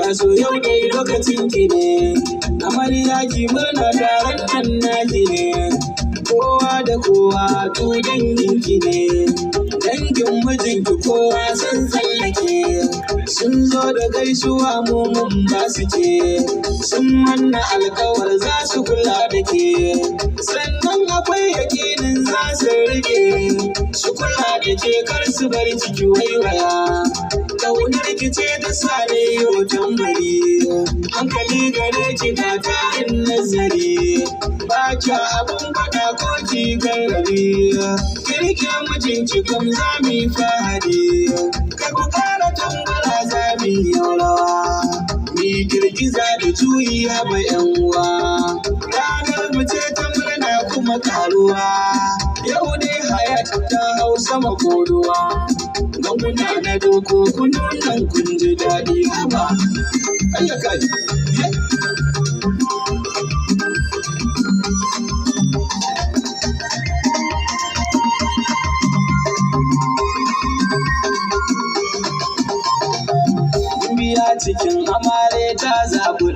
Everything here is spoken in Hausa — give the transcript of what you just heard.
taso, yau dai lokacin ki ne. Amarya, ki murna, taron nan naki ne. Kowa da kowa du dangin ki ne. Dangin mijinki kowa sun tsallake. Sun zo da gaisuwa, mu mun ba su ke. Sun manna alkawar za su kula da ke. Sannan akwai yakinin za su rike. Su kula da ke, kar su bar ciki waiwaya. Kaunar ki ce ta sa ni yau tambari. Hankali gare ki, ga tarin nazari. Ba kya abun faɗa ko ki garrabi. Kirke mijinki kam za mu yi fahari. Kai, ku ƙara tambara, za mu yi rawa. Mi girgiza da juyi, haba yan uwa. Ranar mu ce ta murna kuma karuwa. Yau dai Hayat ta hau sama koruwa. Ganguna na doko, kununan kun ji daɗi, haba. Ayyaka. Ye. Biya cikin amare ta zaɓi